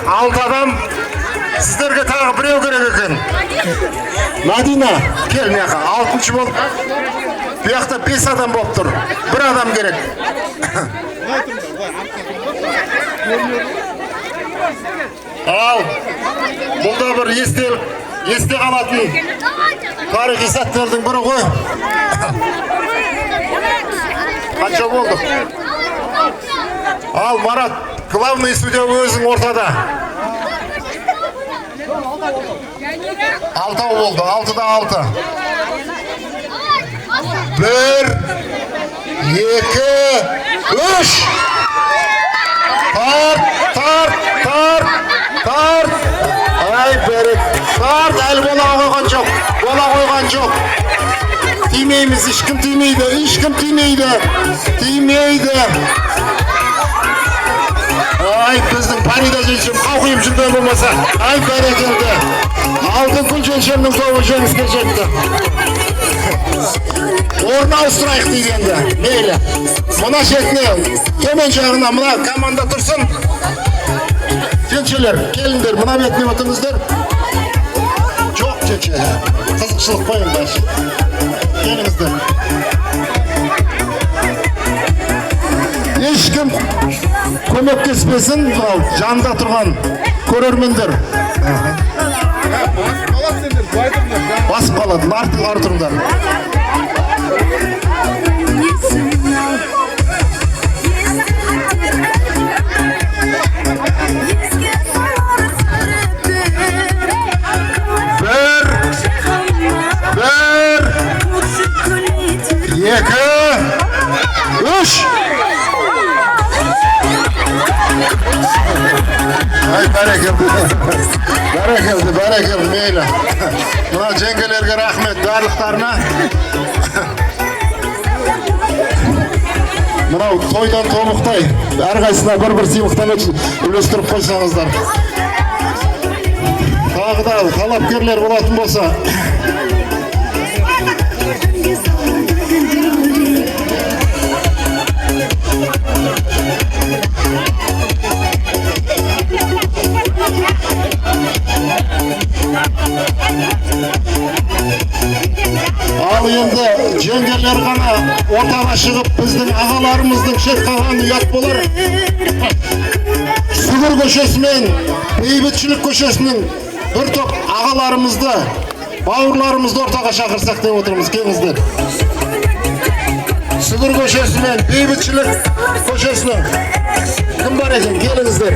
6 адам. Сіздерге тағы біреу керек екен. Мадина, кел мына жаққа. 6-шы болып. Бұл жақта 5 адам болып тұр. Бір адам керек. Ал, бұл да бір есте қалатын тарихи сәттердің бірі ғой. Қанша болдық? Ал, Марат, главный судья өзің ортада. 6 болды, 6-да 6. 1, 2, 3. Тарт, тарт, тарт, тарт. Ай, берек. Тарт, әлі бола қойған жоқ. Бола қойған жоқ. Тимейміз, ешкім тимейді, ешкім тимейді. Тимейді. Ай, біздің Фарида жеңшем қауқиып жүрген болмаса. Ай, бәрекелді. Алтын күн жеңшемнің тобы жеңіске жетті. Орын ауыстырайық дейді енді. Мейлі. Мына шетіне, төмен жағына мына команда тұрсын. Жеңшелер, келіңдер, мына бетіне өтіңіздер. Жоқ, жеңше. Қызықшылық қойыңдар. Келіңіздер. Ешкім көмектеспесін, мынау жанында тұрған көрермендер. Басып қалады, ары тұрыңдар. 1, 1, 2, 3. Ай, бәрекелді. Бәрекелді, бәрекелді, мейлі. Мына жеңгелерге рахмет барлықтарына. Мынау тойдан тобықтай, әрқайсысына бір-бір сыйлықтан үлестіріп қойсаңыздар. Тағы да талапкерлер болатын болса. Ал енді жеңгелер ғана ортаға шығып, біздің ағаларымыздың шет қалғаны ұят болар. Сүгір көшесі мен Бейбітшілік көшесінің бір топ ағаларымызды, бауырларымызды ортаға шақырсақ деп отырмыз. Келіңіздер. Сүгір көшесі мен Бейбітшілік көшесінің кім бар екен? Келіңіздер.